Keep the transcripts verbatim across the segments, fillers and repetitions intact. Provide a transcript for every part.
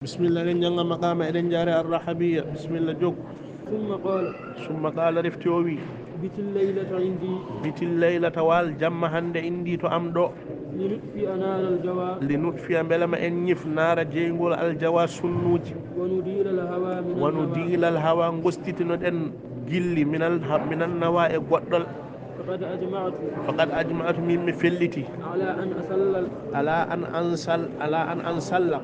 Bismillah, eɗen jannga maqama, eɗen jaare Arrahabiya. Bismillah, jokku. ثم قال Summa qala, refti o wi, بت الليلة عندي bitil laylata, wal jamma hannde, indi to am ɗo. لنطفئ نار الجوى Li nutfiya, mbela ma en ñif, naara jeyngol aljawa, sunnuuji. ونزيل الهوى من Wa النوى nuzila alhawa, ngostitinoɗen gilli, minal ha- minan nawa, e goɗɗol. فقد أجمعت Faqad ajma'tu, min mi felliti. على أن أصلى Ala an ansal ala an ansalla.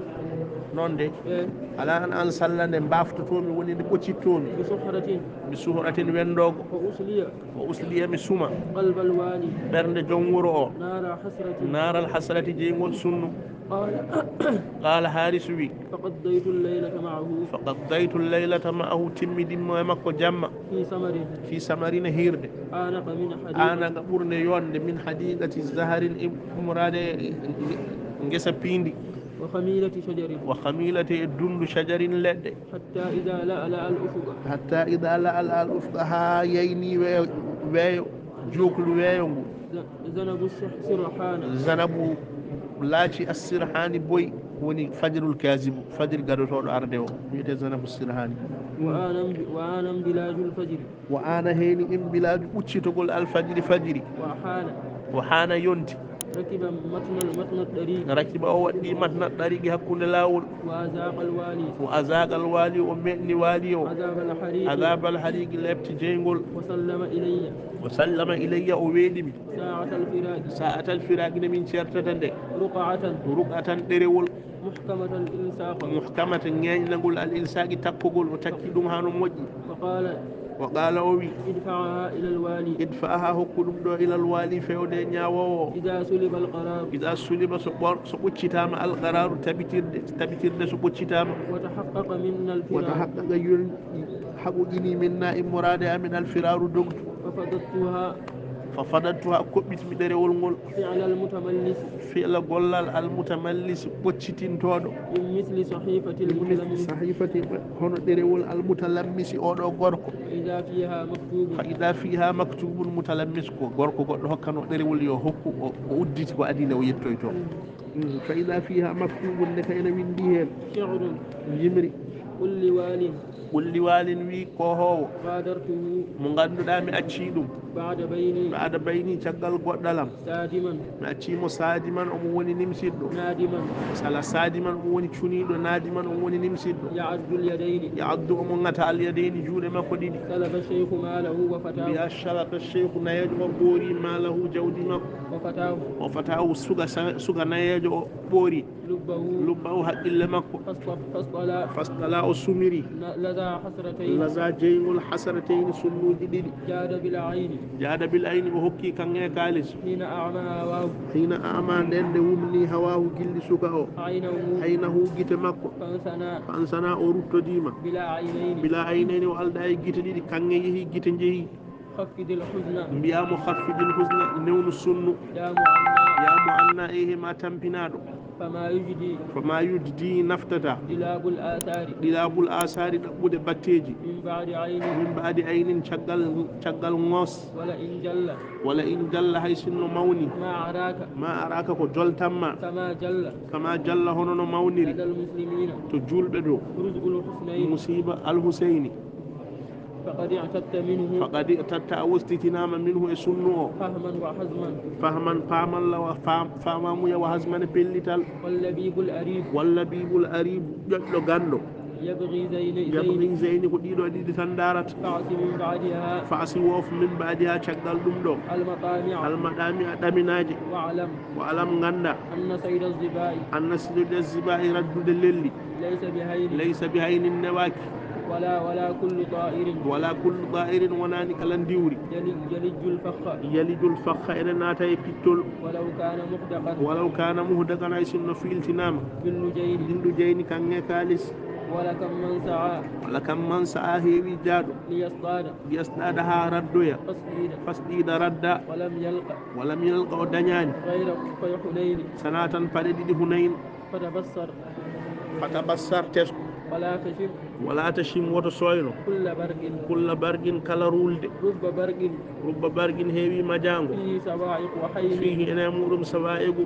Noon de. إيه، Ala an ansalla, nde mbaftotomi, woni nde ɓoccittomi. بسحرة Mi suhratin, wendoogo. فأصلي O usliya, mi suma. قلب الوالي Ɓernde jom wuro o. نار حسرة Naaral hasrati, jeyngol sunnu. قال Qala Harisu wi, فقضيت الليلة معه faqaddaytu laylata ma'ahu, timmidimmo e makko jamma. في سمر Fi samarina, hirde. آنق من حديد Anaqa, ɓurnde yonde, min hadiqati zaharin, im- umrade ngesa piindi. وخميلة شجر Wa khamilati, e dundu shajarin, leɗɗe. حتى إذا لألأ الأفق Hatta ida la'al al ufqa, ha yayni we- weeyo, joklu weeyo ngu. ز- ذنب السرحان Zanabu laaci assirhani boy, woni fajrul kazibu, fajr gadotoɗo arde o, wiyete zanabu sirhani. وآن وآن بلاج الفجر Wa ana, heni imbilaju ɓuccitogol alfajiri fajiri. وحان Wa hana, yonti. ركب متن متن الطريق Rakiba, o waɗɗi matna ɗariqi, hakkunde laawol. وأذاق الوالي Wa azaqa alwali, o meɗni waali o. عذاب الحريق Azab alhariqi, lepti jeyngol. وسلم إلي Wa sallama ilayya, o weeɗimi. ساعة الفراق Sa'at alfiraqi, nde min certata nde. رقعة Ruqatan, ɗerewol. محكمة الإلصاق Muhkamata, ŋeeñnagol, al ilsaqi, takkogol, o takki ɗum hano moƴƴi. فقال Wa qala, o wi, ادفعها إلى الوالي idfa'aha, hokku ɗum ɗo, ilal wali, fewde e ñaawowo. إذا سلب القرار Ida suliba, so ɓor- so ɓoccitama, alqararu, tabitirde, tabitirde so ɓoccitama. وتحقق منا Wata الفرار haqqaqa, yon haɓoƴini, minna, immorade amin, alfiraru, dogdu. ففضضتها Fa fadattuha, koɓɓitmi ɗerewol ngol. فعل المتملس Fi'la, gollal, almutamallis, ɓoccitintoɗo. من مثل صحيفة المتلمس Sahifati, hono ɗerewol almutalammisi, oɗo gorko. إذا فيها مكتوب Fa ida fiha maktubun mutalammis, ko gorko goɗɗo hokkano ɗerewol, yo hokku, o o udditi, ko adii nde o yettoyto. Mm, fa ida fiha maktubun, nde ka ena windi hen. شعر Yimri. قل لوال Qul liwalin, wi kohowo, غادرته mo ganduɗa mi acci ɗum. بعد بيني Ɓaada bayni, caggal goɗɗalam. سادما Mi acci mo sadiman, omo woni nimsiɗɗo. نادما Sala sadiman, omo woni cuniɗo, nadiman, omo woni nimsiɗɗo. يعض اليدين Yaaddu, omo ŋata alyadayni, juuɗe makko ɗiɗi. سلب الشيخ ماله وفتاه Mbiya, shalaba sheikhu, nayeejo o ɓoori, malahu, jawdi makko. وفتاه O fatahu, suka sa- suka nayeejo o ɓoori. لبه Lubbahu, haqqille makko. فاصط- فاصطلى Fastala, o sumiri. ن- لذا حسرتين Laza, jeyngol, hasratayni, sunnuuji ɗiɗi. جاد بالعين Jaada bil ayni, o hokki kanŋe kaalis. حين أعمى هواه Hina ama, nden nde wumni, hawahu, gilli suka o. عينه Aynahu, gite makko. فانثنى Fansana, o ruttodima. بلا عينين Bila aynayni, o alda e gite ɗiɗi, kanŋe yeehi, gite njeehi. خفض الحزن Mbiya mo, khaffidil husna, newnu sunnu. يا معنى Ya mo anna, ehe ma tampinaɗo. فما يجدي Fama yuddi, naftata. دلاب الآثار Dilabul asari, ɗaɓɓude batteji. من بعد عين Min baadi aynin, caggal, caggal ŋos. ولئن جل Wala in jalla, hay sinno mawni. ما أراك Ma araka, ko joltamma. كما جل Kama jalla, hono no mawniri. لدى المسلمين To julɓe ɗo. رزء الحسنين Musiba Al Huseyni. فقد اعتدت منه Faqad i'tadta, a wostitinama, minhu, e sunnu o. فهما وحزما Fahman, pamalla, wa fam- famamuya, wa hasman, e pellital. واللبيب الأريب Wallabibul arib, ƴoƴɗo ganndo. يبغي زين زين Yabri zeyni, ko ɗiɗo ɗiɗi tan ndarata. فاعص من بعدها Faasi, woof, min baadiha, caggal ɗum ɗo. المطامع Almaɗami, a ɗaminaje. واعلم Wa alam, ngannda. أن صيد الظباء Anna sidode ziba'i, raddude lelli. ليس بهين Laysa bi haynin, newaaki. ولا ولا كل طائر Wala kullu da'irin, wonani kala ndiwri. يلج يلج الفخ Yalijul fakha, ene naata e pittol. ولو كان محدقا Walaw kana muhdakan, hay sinno filtinama. باللجين Bindu jeyni, kanŋe kaalis. ولكم من سعى Wala kam man sa'a, heewi jaaɗo. ليصطاد Liyasɗaɗa, ha raddoya. فاصطيد Fasɗiɗa, radda. ولم يلق Walam yalqa, o dañani. غير حنين Sana tan paɗe ɗiɗi Hunayn. فتبصر Fatabassar, tesko. ولا تشم Wala tashim, woto soyno. كل برق Kulla barqin, kala ruulde. رب برق Rubba barqin, heewi majaango. فيه صواعق وحين Fihi, ene muɗum, sawa'iqu,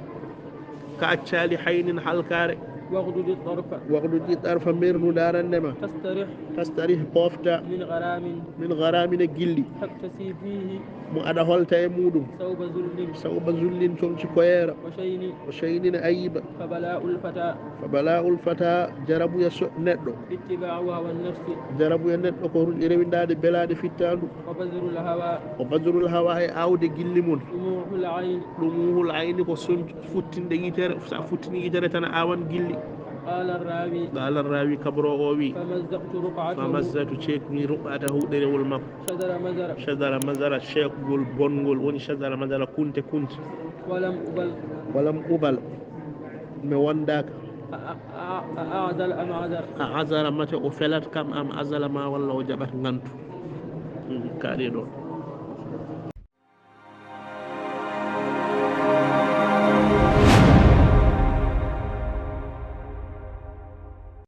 kaccali, haynin, halkare. واغضض الطرف واغضض الطرف, mernu ndaarannde ma. تسترح تسترح, poofta. من غرام من غرام, e gilli. تكتسي فيه Mo aɗa holta e muɗum ثوب ذل ثوب ذل, comci koyeera. وشين وشين, e ayiba. فبلاء الفتى فبلاء الفتى, jarabuya so neɗɗo. اتباع هوى النفس Jarabuya neɗɗo ko rewindaade belaaɗe fittaandu. وبذر الهوى وبذر الهوى, e aawde gilli mum. طموح العين طموح العين, ko soñ futtinde yitere. So a futtini yitere tan a aawan gilli. قال الراوي قال الراوي, kabroowo o wi. فمزقت رقعته فمزقت, ceekmi رقعته, ɗerewol makko. شذر مزر شذر مزر, ceekgol bonngol, woni شذر مزر, kunte kunte. ولم أبل ولم أبل, mi wondaaka. أ- أ- أعزل أم عزر A azara, mate o felat kam, am azala ma, walla o jaɓat ngantu. Mhm, kaaɗe ɗo.